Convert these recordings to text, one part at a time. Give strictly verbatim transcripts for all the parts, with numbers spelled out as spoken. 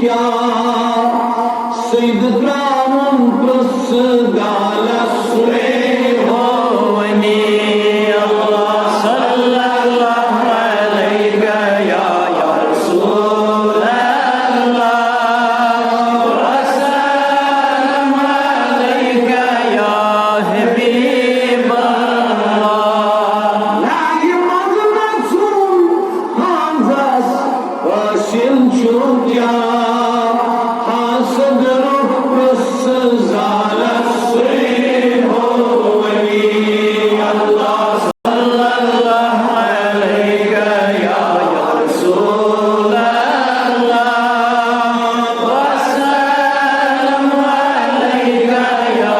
یا سید تراون purse Gallus سوی honey, اللہ صلی اللہ علیہ یا رسول اللہ، السلام علیک یا حبیب اللہ۔ لاگہِ منٛز نژُن ہنزس حٲصِل چھُ کیٛاہ؟ حاسد رُخ پرٛژھ زالس سُے ہونی۔ اللہ صلی اللہ علیک یا رسول اللہ، وسلم علیک یا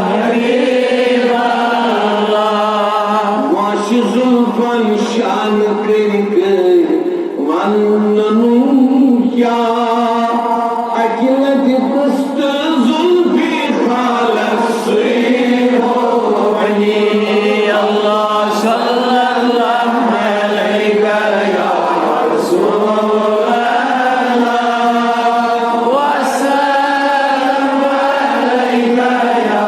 حبیب اللہ۔ واشِ زلفن شان کٔرۍ کٔرۍ وننُے کیٛاہ؟ اکہِ لٹہِ پرٛژھ تہٕ زلفی خالس سُے ہونی۔ اللہ صلی اللہ علیک یا رسول اللہ، وسلم علیک یا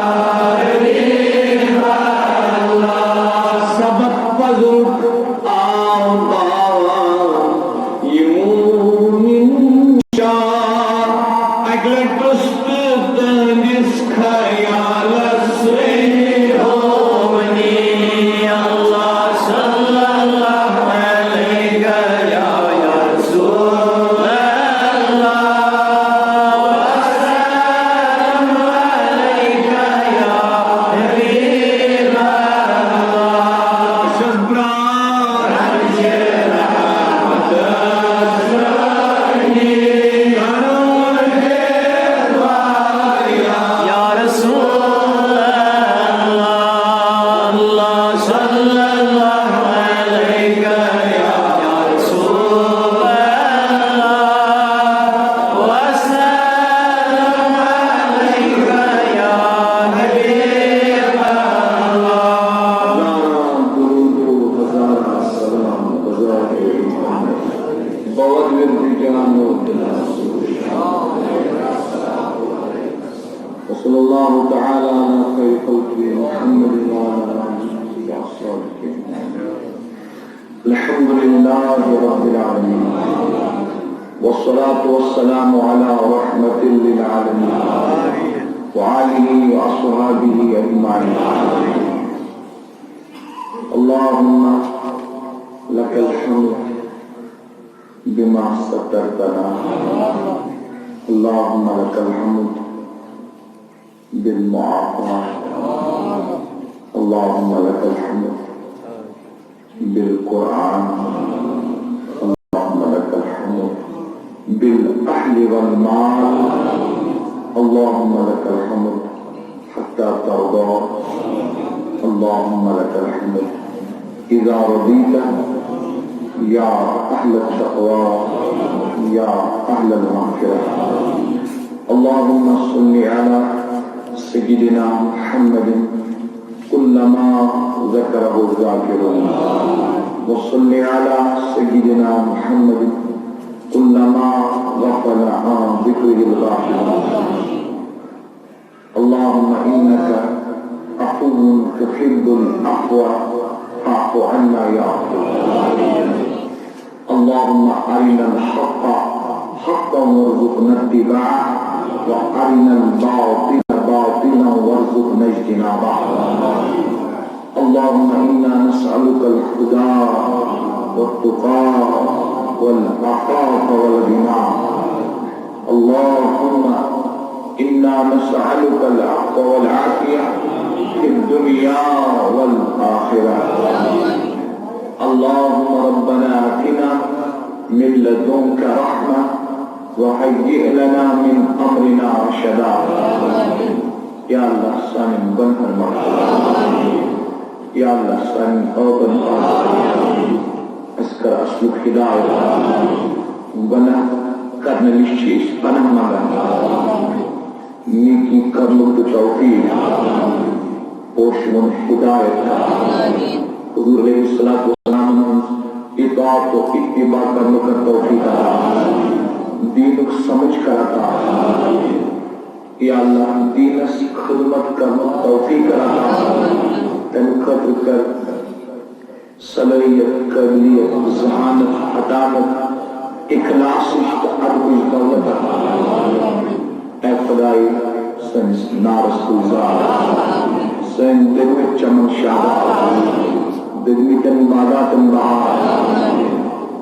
حبیب اللہ۔ سبق پزُک آو باوان یہِ مومِن شاہ، اکہِ لٹہِ پرٛژھ تہٕ تہنٛدِس خیالس سُے ہونی۔ اللہ صلی اللہ علیک یا رسول اللہ، وسلم علیک یا حبیب اللہ۔ شبرا یا رسول اللہ، اللہ صلی اللہ علیک یا رسول اللہ، وسلم علیک یا حبیب اللہ۔ درود و ہزار سلام بزار محمد، بود ورد جان و دل۔ وصلى الله تعالى على خير خلقه محمد وعلى آله وأصحابه أجمعين. الحمد لله رب العالمين، والصلاة والسلام على رحمة للعالمين وآله وأصحابه أجمعين. اللهم لك الحمد بما سترتنا، اللهم لك الحمد بالمعافاة، اللهم لك الحمد بالقرآن، اللهم لك الحمد بالأهل والمال، اللهم لك الحمد حتى ترضى، اللهم لك الحمد إذا رضيت، يا أهل التقوى، يا أهل المغفرة. اللهم صل على سيدنا محمد كلما ذكره الذاكرون، وصل على سيدنا محمد كلما غفل عن ذكره الغافلون. اللهم إنك عفو تحب العفو فاعف عنا يا رب. اللهم أرنا الحق حقا وارزقنا اتباعه، وأرنا الباطل باطلا وارزقنا اجتنابه. اللهم إنا نسألك الهدى والتقى والعفاف والغنى. اللهم إنا نسألك العفو والعافية في الدنيا والآخرة. اللهم ربنا آتنا من لدنك رحمة وهيئ لنا من أمرنا رشدا. یا اللہ سانٮ۪ن گۄنہن معاف۔ یا اللہ سانٮ۪ن عٲبن پاک۔ اَسہِ کر اصلُک ہدایت۔ گۄناہ کرنہٕ نِش چھِ أسۍ پناہ منگان۔ نیکی کرنُک تہٕ توفیق۔ پوشوُن ہدایت۔ حضور علیہ الصلوۃ والسلام ہٕنٛز اطاعت و اتباع کرنُک کر توفیق عطا۔ دینُک سمجھ کر عطا۔ یا اللہ، دینس خدمت کرنُک توفیق کر عطا۔ تمہِ خٲطرٕ کر صلٲحیت، قٲبلیت، ذہانت، حدانت، اخلاصٕچ تہٕ ادبٕچ دولت عطا۔ اے خدایہِ، سٲنِس نارس تُل زار، سٲنۍ دٔدمٕتۍ چمن شاداب، دٔدمٕتٮ۪ن باغاتن بہار،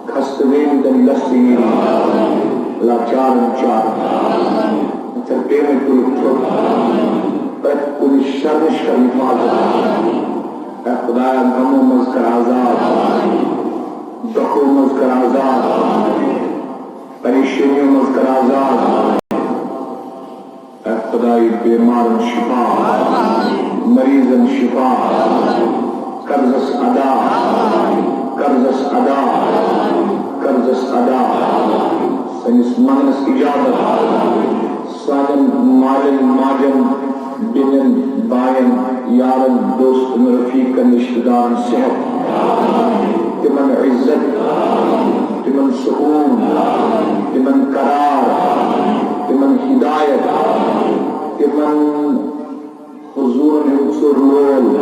خستہٕ گٔمٕتٮ۪ن دستگیری، لاچارن چارن، پتھر پیمٕتۍ تُلُکھ تھوٚد، پرٛٮ۪تھ کُنہِ شرٕ نِش کر حفاظت۔ اے خدایا، غمو منٛز کر آزاد، دۄکھو منٛز کر آزاد، پریشٲنیو منٛز کر آزاد۔ اے خدایا، بیمارن شفا، مریضن شفا، قرضس ادا، قرضس ادا، قرضس ادا۔ سٲنِس منگنس اجابت، سانٮ۪ن مالٮ۪ن ماجن، بیٚنٮ۪ن، باین، یارن، دوستن، رفیقن، رشتہٕ دارن صحت، تِمن عزت، تِمن سکوٗن، تِمن قرار، تِمن ہدایت، تِمن حضوٗرن ہُنٛد سُر لول،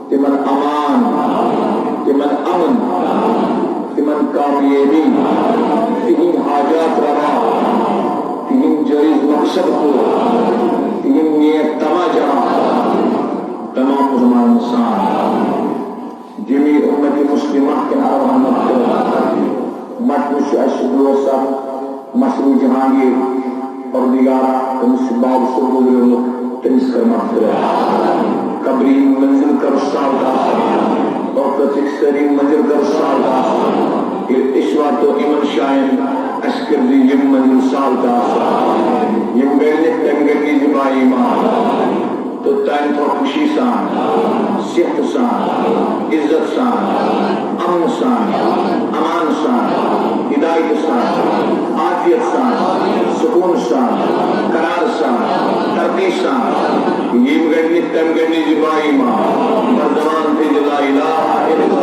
تِمن امان، تِمن امن، تِمن کامیٲبی، تِہِنٛدۍ حاجات روا، تِہِنٛدۍ جٲیز مقصد پوٗرٕ، تِہِنٛدۍ نیک تمع جمع، تمام مسلمان انسان۔ جمی امت مسلمہ کٮ۪ن ارواحن مغفرت۔ مٹنہٕ چھُ اَسہِ دوست اکھ مشروع جہانگیر، پروردگارا، تٔمِس چھُ باب صٲب گُزریومُت، تٔمِس کر مغفرت۔ قبرِ منزل کر سال داس، ٲخرتٕکۍ سٲری منزل کر سال داس۔ ییٚلہِ أسۍ واتو یِمن جاین، اَسہِ کٔرزِ یِم منزل سال داس۔ یِم گرِ نِتھ تٔمۍ گرِ نِش بائی ما۔ توٚتام تھاو خوشی سان، صحت سان، عزت سان، امن سان، امان سان، ہدایت سان، عافیت سان، سکون سان، قرار سان، ترقی سان۔ یِم گرِ نِتھ تٔمۍ گرِ نِش بائی ما۔ بر زبان تھٲیزِ لا الہ الا